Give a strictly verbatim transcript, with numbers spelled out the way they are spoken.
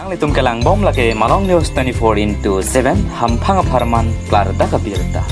Nanglitum kelang bom lake Malong News twenty-four into seven, hamphang apharman klardak abirta.